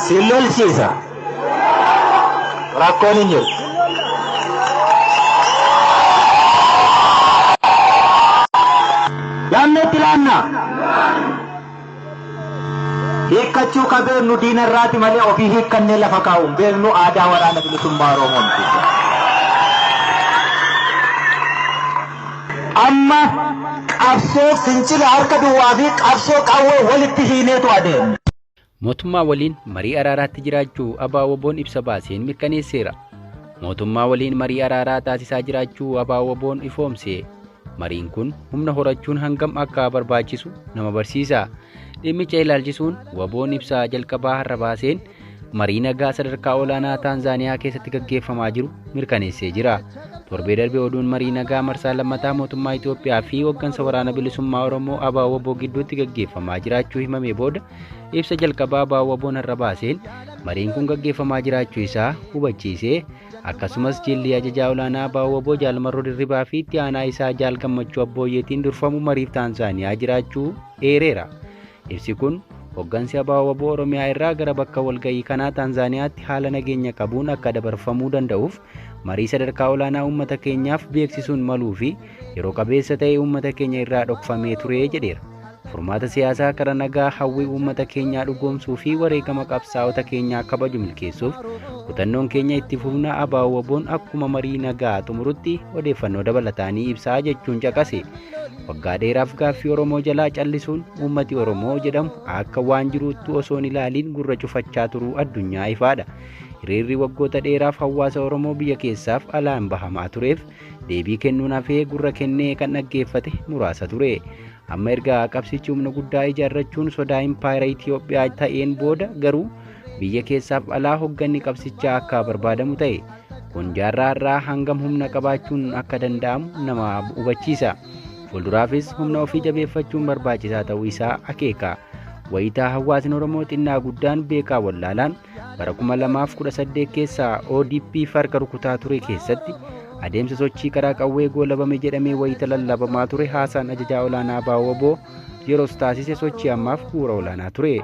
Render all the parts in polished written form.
Si lolchiisa. Rakkoon hin jiru. Yaanneetti laannaa. Hiikkachuu ka beeknu diina irraati malee ofii hiikkannee lafa kaa'uun beeknu aadaa waraana bilisummaa Oromoo miti. Amma qabsoo fincila harka duwwaa fi qabsoo qawwee walitti hiineetu adeemna. Mootummaa waliin marii araaraatti jiraachuu ABO-WBOn ibsa baaseen mirkaneesseera. Mootummaa waliin marii araaraa taasisaa jiraachuu ABO-WBOn ifoomse. Mariin kun humna horachuun hangam akka barbaachisu nama barsiisa. Dhimmicha ilaalchisuun WBOn ibsa jalqabaa har'a baaseen marii nagaa sadarkaa olaanaa Taanzaaniyaa keessatti gaggeeffamaa jiru mirkaneessee jira. Torbee darbe oduun marii nagaa marsaa lammataa mootummaa Itoophiyaa fi hooggansa waraana bilisummaa Oromoo ABO-WBO gidduutti gaggeeffamaa jiraachuu himamee booda ibsa jalqabaa ABO-WBOn har'a baaseen mariin kun gaggeeffamaa jiraachuu isaa hubachiisee akkasumas jilli ajajaa olaanaa ABO-WBO Jaal Marroo Dirribaa fi itti aanaa isaa Jaal Gammachuu Abbooyyeetiin durfamu mariif Taanzaaniyaa jiraachuu eereera. Ibsi kun hooggansi ABO-WBO Oromiyaa irraa gara bakka walga'ii kanaa Taanzaaniyaatti haala nageenya qabuun akka dabarfamuu danda'uuf marii sadarkaa olaanaa uummata keenyaaf beeksisuun maluu fi yeroo qabeessa ta'e uummata keenya irraa dhokfamee ture jedheera. Furmaata siyaasaa karaa nagaa hawwii uummata keenyaa dhugoomsuu fi wareegama qabsaa'ota keenyaa kabaju milkeessuuf kutannoon keenya itti fufna ABO-WBOn akkuma marii nagaa xumurutti odeeffannoo dabalataanii ibsaa jechuun caqase. Waggaa dheeraaf gaaffii Oromoo jalaa callisuun uummati Oromoo jedhamu akka waan jiruutti osoo hin ilaaliin gurra cufachaa turuu addunyaa ifaadha. Hiriirri waggoota dheeraaf hawaasa Oromoo biyya keessaaf alaan bahamaa tureef deebii kennuun hafee gurra kennee kan dhaggeeffate muraasa ture. Amma erga qabsichi humna guddaa ijaarrachuun sodaa impaayera Itoophiyaa ta'een booda garuu biyya keessaaf alaa hoogganni qabsichaa akka barbaadamu ta'e. Kun jaarraa irraa hangam humna qabaachuun akka danda'amu nama hubachiisa. Fuulduraafis humna ofii jabeeffachuun barbaachisaa ta'uu isaa akeeka. Wayitaa hawaasni Oromoo xinnaa guddaan beekaa wallaalaan bara 2018 keessa ODP farka rukutaa ture keessatti adeemsa sochii karaa qawwee goolabame jedhamee wayita lallabamaa ture haasaan ajajaa olaanaa ABO-WBO yeroos taasise sochii ammaaf bu'uura olaanaa ture.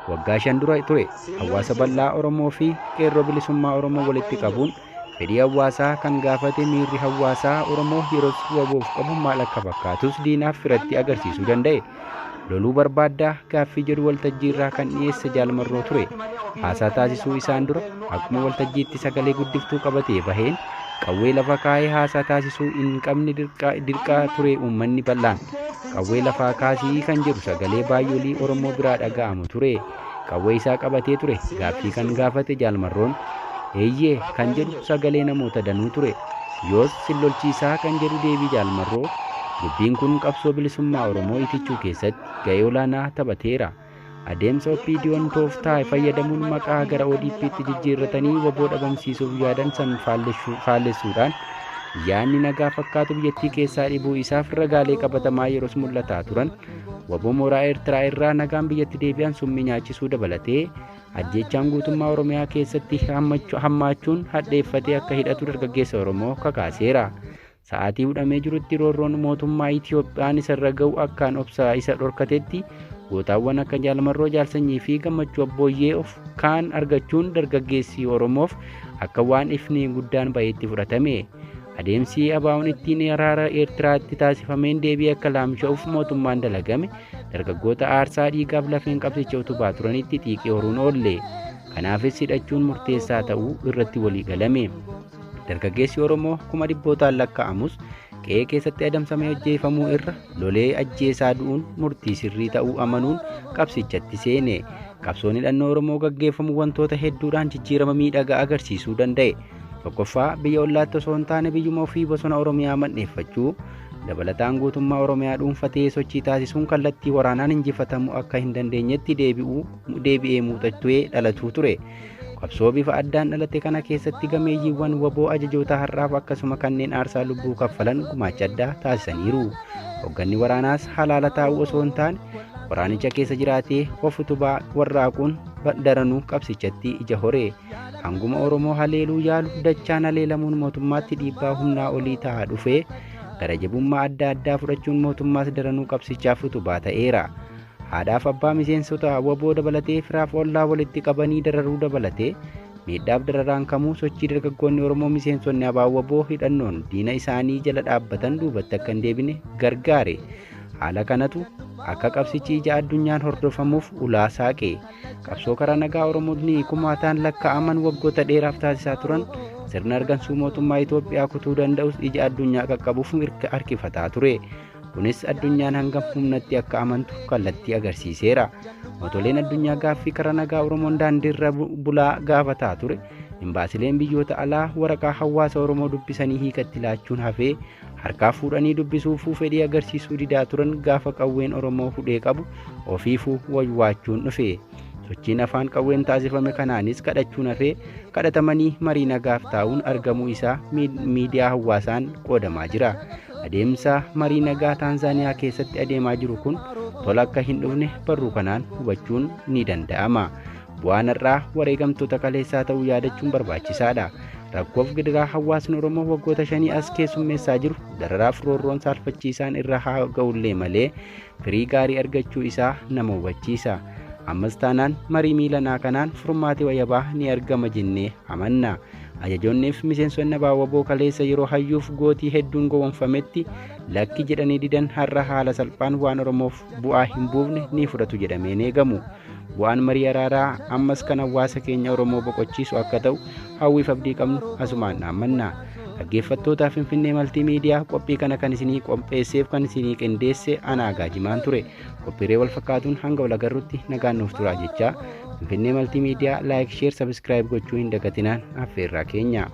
Waggaa 5 dura ture hawaasa bal'aa Oromoo fi qeerroo bilisummaa Oromoo walitti qabuun fedhii hawaasaa kan gaafate miirri hawaasaa Oromoo yeroos WBOf qabu maal akka fakkaatus diinaaf firatti agarsiisuu danda'e. Loluu barbaaddaa gaaffii jedhu waltajjii irraa kan dhiyeesse Jaal Marroo ture. Haasaa taasisuu isaan dura akkuma waltajjiitti sagalee guddiftuu qabatee baheen qawwee lafa kaa'ee haasaa taasisuu hin qabne dirqaa ture uummanni bal'aan. Qawwee lafaa kaasii kan jedhu sagalee baay'oolii Oromoo biraa dhaga'amu ture. Qawwee isaa qabatee ture gaaffii kan gaafate Jaal Marroon eeyyee kan jedhu sagalee namoota danuu ture. Yoos sillolchiisaa kan jedhu deebii Jaal Marroo dubbiin kun qabsoo bilisummaa Oromoo itichuu keessatti ga'ee olaanaa taphateera. Adeemsa OPDOn tooftaa fayyadamuun maqaa gara ODP'tti jijjiirratanii WBO dhabamsiisuuf yaadan san faallessuudhaan yaadni nagaa fakkaatu biyyattii keessaa dhibuu isaaf ragaalee qabatamaa yeroos mul'ataa turan WBO mooraa Eertiraa irraa nagaan biyyatti deebi'an summii nyaachisuu dabalatee ajjeechaan guutummaa Oromiyaa keessatti hammaachuun hadheeffatee akka hidhatu dargaggeessa Oromoo kakaaseera. Sa'aatii hudhamee jirutti roorroon mootummaa Itiyoophiyaan isarra ga'u akkaan obsa isa dhorkatetti gootaawwan akka Jaal Marroo Jaalsanyii fi Gammachuu Abbooyyee of kaan argachuun dargaggeessi Oromoof akka waan ifni guddaan baheetti fudhatame. Adeemsi ABO'n ittiin araara Eertiraatti taasifameen deebii akka laamsha'uuf mootummaan dalagame dargaggoota aarsaa dhiigaaf lafeen qabsicha utubaa turanitti xiiqii horuun oolle. Kanaafis hidhachuun murteessaa ta'uu irratti walii galame. Dargaggeessi Oromoo kuma dhibbootaan lakkaa'amus qe'ee keessatti adamsamee ajjeefamuu irra lolee ajjeesaa du'uun murtii sirrii ta'uu amanuun qabsichatti seene. Qabsoon hidhannoo Oromoo gaggeeffamu wantoota hedduudhaan jijjiirama miidhagaa agarsiisuu danda'e. Tokkoffaa biyya ollaatti osoo hin taane biyyuma ofii bosona Oromiyaa mandheeffachuu dabalataan guutummaa Oromiyaa dhuunfatee sochii taasisuun kallattii waraanaan injifatamuu akka hin dandeenyetti deebi'ee muuxachu'ee dhalatuu ture. Qabsoo bifa addaan dhalate kana keessatti gameeyyiiwwan WBO ajajoota har'aaf akkasuma kanneen aarsaa lubbuu kaffalan gumaacha addaa taasisaniiru. Hoogganni waraanaas halaala taa'uu osoo hin taane waraanicha keessa jiraatee of utubaa warraaquun daranuu qabsichatti ija hore. Hanguma Oromoo haleeluu yaalu dachaan haleelamuun mootummaatti dhiibbaa humnaa olii ta'aa dhufee gara jabummaa adda addaa fudhachuun mootummaas daranuu qabsichaaf utubaa ta'eera. Haadhaaf abbaa miseensota WBO dabalatee firaaf ollaa walitti qabanii dararuu dabalatee miidhaaf dararaan kamuu sochii dargaggoonni Oromoo miseensonni ABO WBO hidhannoon diina isaanii jala dhaabbatan duubatti akka hin deebine gargaare. Haala kanatu akka qabsichi ija addunyaan hordofamuuf ulaa saaqe. Qabsoo karaa nagaa Oromoonni kumaataan lakkaa'aman waggoota dheeraaf taasisaa turan sirna argansuu mootummaa Itoophiyaa kutuu danda'us ija addunyaa qaqqabuuf harkifataa ture. Kunis addunyaan hangam humnatti akka amantu kallattii agarsiiseera. Mootoleen addunyaa gaaffii karaa nagaa Oromoon daandiirra bulaa gaafataa ture. Imbaasileen biyyoota alaa waraqaa hawaasa Oromoo dubbisanii hiikatti laachuun hafee harkaa fuudhanii dubbisuufuu fedhii agarsiisuu didaa turan gaafa qawween Oromoo hudhee qabu ofiifuu wawwaachuun dhufe. Sochiin afaan qawween taasifame kanaanis kadhachuun hafee kadhatamanii marii nagaaf taa'uun argamuu isaa miidiyaa hawaasaan qoodamaa jira. Adeemsa marii nagaa Taanzaaniyaa keessatti adeemaa jiru kun tola akka hin dhufne barruu kanaan hubachuun ni danda'ama. Bu'aan har'aa wareegamtoota kaleessaa ta'uu yaadachuun barbaachisaadha. Rakkoof gidiraa hawaasni Oromoo waggoota 5 as keessummeessaa jiru dararaaf roorroon saalfachiisaan irra haa ga'ullee malee firii gaarii argachuu isaa nama hubachiisa. Ammas taanaan marii miilanaa kanaan furmaati wayyabaa ni argama jennee amanna. Ajajoonniif miseensonni ABO WBO kaleessa yeroo hayyuuf gootii hedduun gowwoomfametti lakki jedhanii didan har'a haala salphaan waan Oromoof bu'aa hin buufne ni fudhatu jedhamee eegamu. Bu'aan marii araaraa ammas kan hawaasa keenya Oromoo boqochiisu akka ta'u hawwiif abdii qabnu asumaan dhaammanna. Dhaggeeffattoota Finfinnee Maltiimiidiyaa qophii kana kan isinii qopheesseef kan isinii qindeesse ana Gaajimaan ture. Qophiilee wal fakkaatuun hanga wal agarrutti nagaan nuuf turaa jechaa Finfinnee Maltiimiidiyaa like, share, subscribe gochuu hin dagatinaan affeerraa keenya.